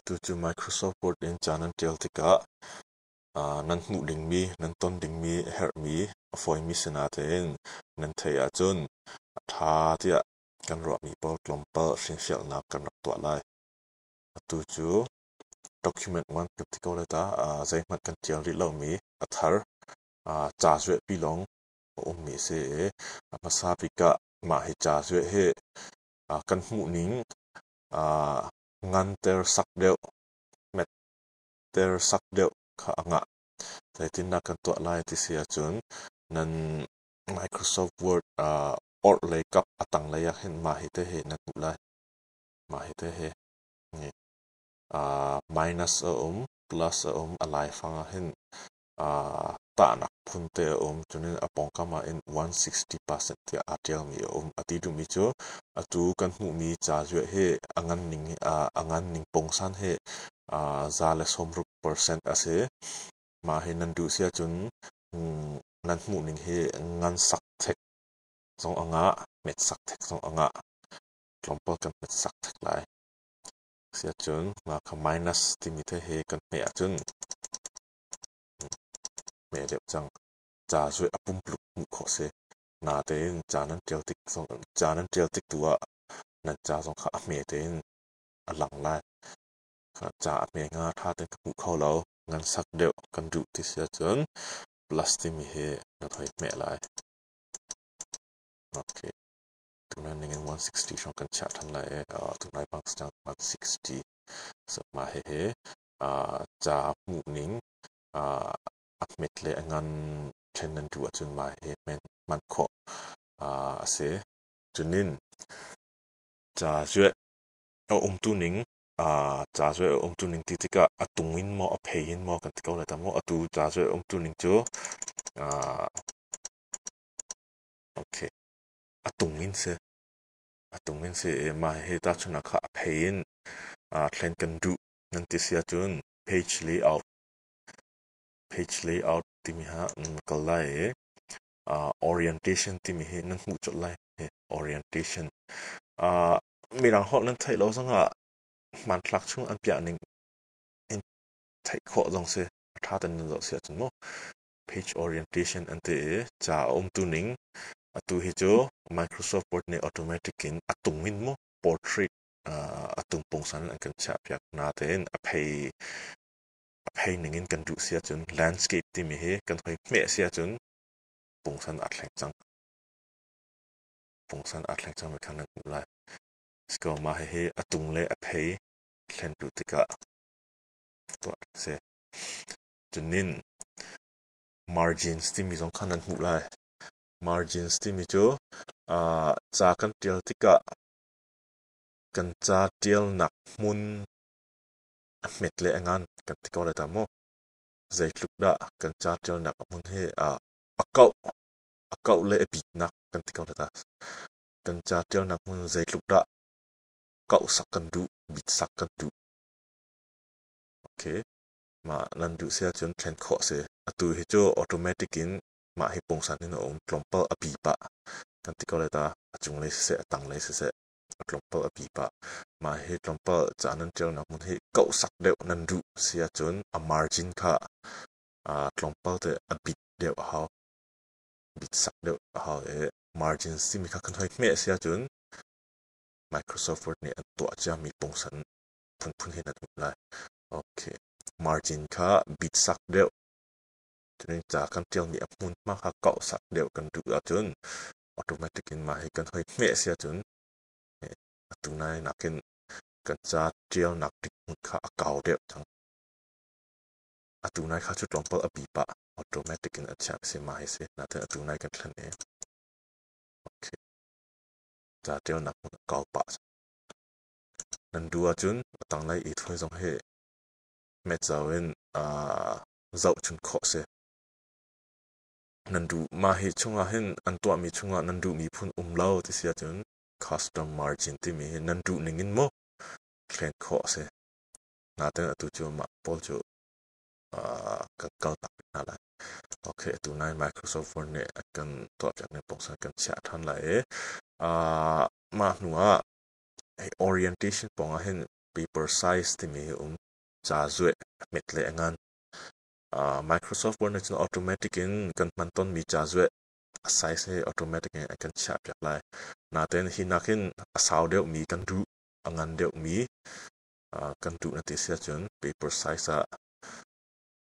Atu cu Microsoft Word in ca nan ṭial tikah nan hmuh dingmi, nan ton dingmi, a herhmi, a fawimi si natein nan theih ahcun a ṭha tiah kan ruahmi pawl tlawmpal hrinhrialnak kan rak tuah lai. Atu cu document one kan ti ko lai ta. Zeihmanh kan ṭial rih lomi a thar ca zuahpi lawng a ummi a si i a hmasa bik ah mah hi ca zuah hi kan hmuhning nganter sak deuh, hmetter sak deuh kha a ngah. Zeitindah kan tuah lai ti si ahcun nan Microsoft Word orhlei kap a tanglei ah hin mah hi te hi nan hmuh lai. Mah hi te hi minus a um, plus a um, a laifang ah hin tahnak phun te a um. Cunin a pawngkam ah hin 160% tiah aa ṭialmi a um. A ti duhmi cu atu kan hmuhmi ca zuah hi a ngan ning pungsan hi 160% a si. Mah hi nan duh si ahcun nan hmuhning hi ngan sak thek zong a ngah, hmet sak thek zong a ngah. Tlawmpal kan hmet sak thek lai. Si ahcun mah kha minus timi te hi kan hmeh ahcun hme deuh cang. Ca cu a pumpluk hmuh khawh si. Natein ca nan ṭial tik tu ah nan ca zong kha a hme tein a lang lai. Ca a hme nga ṭha tein ka hmuh kho lo. Ngan sak deuh kan duh ti si ahcun plus timi hi na hoi hmeh lai. Okay. Tunai ning in 160 hrawng kan chiah ṭhan lai i tunai bang cang 160. So mah hihi ca hmuh ning a hmet le a ngan ṭhen nan duh ahcun mah hi hman khawh a si. Cunin ca zueh a umtu ning ca zueh a umtu ning ti tikah a tung in maw, a phei in maw kan ti ko lai ta maw. Atu ca zueh a umtu ning cu okay, a tung in si. A tung in si i mah hi tahchun ah kha a phei in thlen kan duh nan ti si ahcun page layout timi ha nan kal lai i orientation timi hi nan hmuh colh lai. Orientation mirang holh nan theih lo zongah hmanthlak chung an piah ning in theih khawh zong si. A ṭha ten nan zoh si ahcun maw, page orientation an ti i ca a umtu ning atu hi cu Microsoft Word nih automatic in a tung in maw, portrait, a tung pungsan in an kan chiah piak. Natein a phei ning in kan duh si ahcun landscape timi hi kan hoi hmeh si ahcun pungsan aa thleng cang. Pungsan aa thleng cang mi kha nan hmuh lai. Siko mah hihi a tung le a phei thlen duh tikah tuah a si. Cunin margins timi zong kha nan hmuh lai. Margins timi cu ca kan ṭial tikah kan ca ṭialnak hmun a hmet le a ngan kan ti ko lai ta maw. Zeitluk dah kan ca ṭialnak hmun hi a kauh le a bitnak kan ti ko lai ta. Kan ca ṭialnak hmun zeitluk dah kauh sak kan duh, bit sak kan duh. Okay. Mah nan duh si ahcun thlen khawh si. Atu hi cu automatic in mah hi pungsan in a um. Tlawmpal a bi pah kan ti ko lai ta. A cunglei siseh, a tanglei siseh, a tlawmpal a bi pah. Mah hi tlawmpal ca nan ṭialnak hmun hi kauh sak deuh nan duh si ahcun a margin kha tlawmpal te a bit deuh a hau. Bit sak deuh a hau i margins timi kha kan hoi hmeh si ahcun Microsoft Word nih an tuah ciami pungsan phunphun hin an um lai. Okay. Margin kha bit sak deuh. Cunin ca kan ṭialmi a hmunhma kha kauh sak deuh kan duh ahcun automatic in mah hi kan hoi hmeh si ahcun atu nai nakin kan ca ṭialnak ding hmun kha a kau deuh cang. Atu nai kha cu tlawmpal a bi pah, automatic in a chiah si mah hi si. Natin atu nai kan thlen i okay. Ca ṭialnak hmun a kau pah. Nan duh ahcun a tanglei i thawi zong hi hmet zau in zohchun khawh si. Nan duh mah hi chungah hin an tuahmi chungah nan duhmi phun um lo ti si ahcun custom margin timi hi nan duh ning in maw thlen khawh a si. Natin atu cu mah pawl cu kan kal tak hna lai. Okay, atu nai Microsoft Word nih a kan tuahpiak ning pungsan kan chiah ṭhan lai i mah hnu ah orientation pawng ah hin Paper size timi hi um. Ca zueh hmet le a ngan. Microsoft Word nih cun automatic in kan hman tawnmi ca zueh a size hi automatic in a kan chiahpiak lai. Natein hi nakin a sau deuhmi kan duh, a ngan deuhmi kan duh na ti si ahcun paper size ah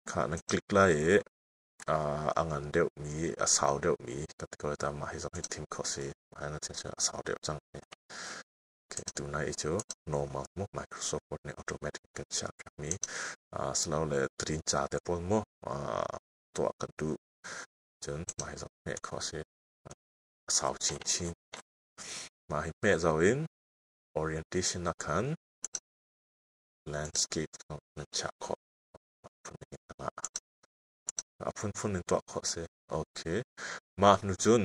kha nan click lai i a ngan deuhmi, a sau deuhmi kan ti ko lai ta. Mah hi zong hi thim khawh si. Mah hi na thim a sau deuh cang. Okay, tunai i cu normal mu Microsoft Word nih automatic kan chiahpiakmi silole trin ca te pawl mu tuah kan duh cun mah hi zong hmeh khawh si. A sau chinchin. Mah hi hmeh zau in orientation ah khan landscape nan chiah khawh. A phunphun in tuah khawh si. Okay. Mah hnu cun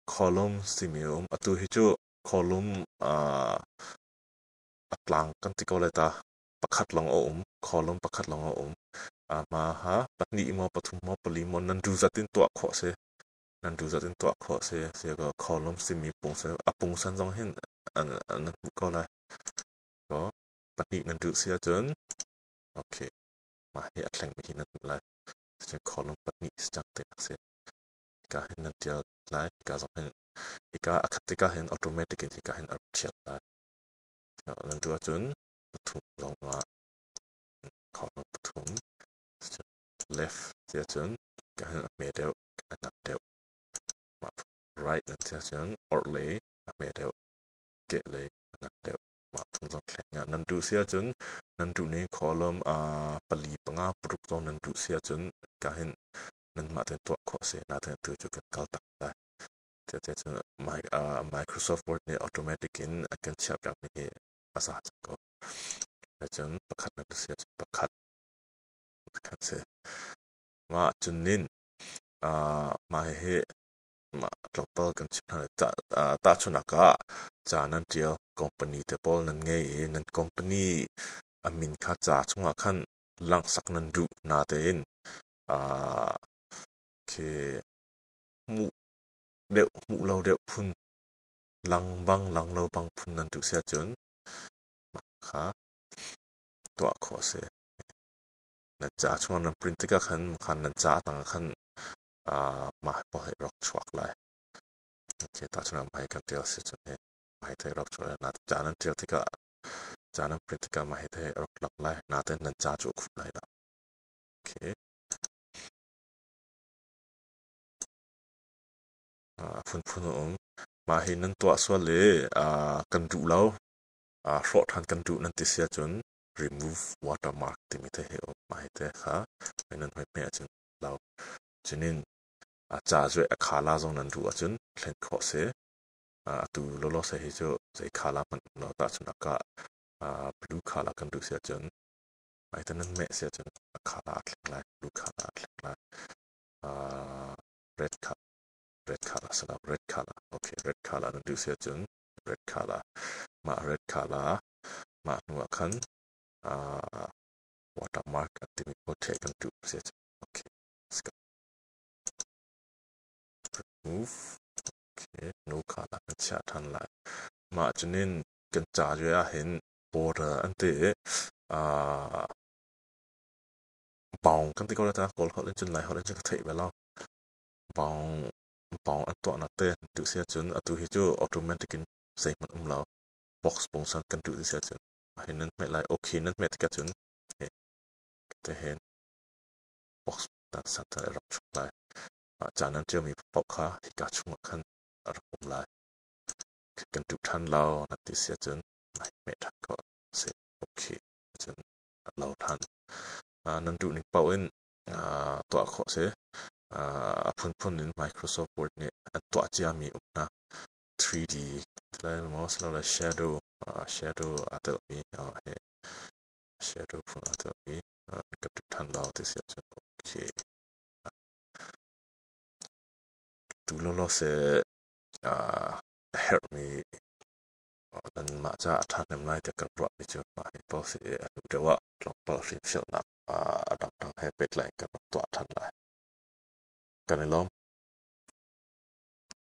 columns timi a um. Atu hi cu column a tlang kan ti ko lai ta. Pakhat lawng a um. Column pakhat lawng a um. Ma ha pahnih maw pathum maw pali maw nan duh zat in tuah khawh si. Nan duh zat in tuah khawh si. Si ko columns timi pungsan a pungsan zong hin an nan hmuh ko lai. Ko pahnih nan duh si ahcun okay. Mah hi a thlengmi hi nan hmuh lai. Cun column pahnih si cang ti a si. Hika hin nan ṭial lai. Hika zong hin hika a khat tikah hin automatic in hika hin a rak ṭhial lai. Nan duh ahcun pathum zong ah column pathum left ti ahcun hika hin a hme deuh a ngan deuh. Mah right nan ti ahcun orhlei a hme deuh kehlei a ngan deuh. Mah phun zong thleng ah nan duh si ahcun nan duh ning column pali panga paruk zong nan duh si ahcun hika hin nanmah tein tuah khawh a si. Nain atu cu kan kal tak lai. Tiah cun Microsoft Word nih automatic in a kan chiahpiakmi hi a za cang ko. Cun pakhat na si ahcun pakhat kan si. Mah cun nin mah hihi mah tlawmpal kan chim hna. Tahchunhnak ah ca nan ṭial company te pawl nan ngei i nan company a min kha ca chungah khan langhsak nan duh natein khi hmuh deuh hmuh lo deuh phun lang bang lang lo bang phun nan duh si ahcun mah kha tuah khawh a si. Nan ca chungah nan print tikah khan khan nan ca tangah khan mah pawl hi rak chuak lai. Okay, tahchunhnak mah hi kan tial si cun hi mah hi the rak chuak lai. Na ca nan tial tikah ca nan print tikah mah hi the rak lang lai. Natein nan ca cu a khup lai lo. Okay. A phunphun a um. Mah hi nan tuah sual i kan duh lo, hrawh ṭhan kan duh nan ti si ahcun remove watermark timi te hi a um. Mah hi te kha nan hoi hmeh ahcun lo. Cunin ca zueh a khala zong nan duh ahcun thlen khawh si. Atu lawlaw se hi cu zei khala hmanh um lo. Tahchunhnak ah blue khala kan duh si ahcun mah hi nan meh si ahcun a khala a thleng lai. Blue khala a thleng lai. Red khala red color si lo red color okay red color na duh si ahcun red color mah red color mah hnu ah khan watermark an timi pawl theh kan duh si ahcun okay let's go remove okay no color kan chiah than lai mah cunin kan ca zui ah hin border an ti i bawng kan ti ko lai ta kawl holh in cun lai holh in cun ka theih ve lo bawng bawng an tuahnak te duh si ahcun atu hi cu automatic in zeihmanh um lo box pungsan kan duh si ahcun hi nan hmet lai okay nan hmet tikah cun te hin box dan san a rak chuk lai mah ca nan ṭialmi paoh kha hika chungah khan a rak um lai kan duh ṭhan lo na ti si ahcun nai hmeh ṭhan ko si okay cun a lo ṭhan nan duh ning paoh in tuah khawh si. A phunphun in Microsoft Word nih an tuah ciami um hna. 3D lai maw silole shadow shadow aa telmi he shadow phun aa telmi ka duh ṭhan lo ti si ahcun okay. Tu lawlaw seh a herhmi nanmah caah a ṭhahnem lai tiah kan ruahmi cu mah hi paoh si i a hnu deuh ah tlawmpal hrimhrialnak a dangdang he pehtlai in kan rak tuah ṭhan lai. Kan i lawm.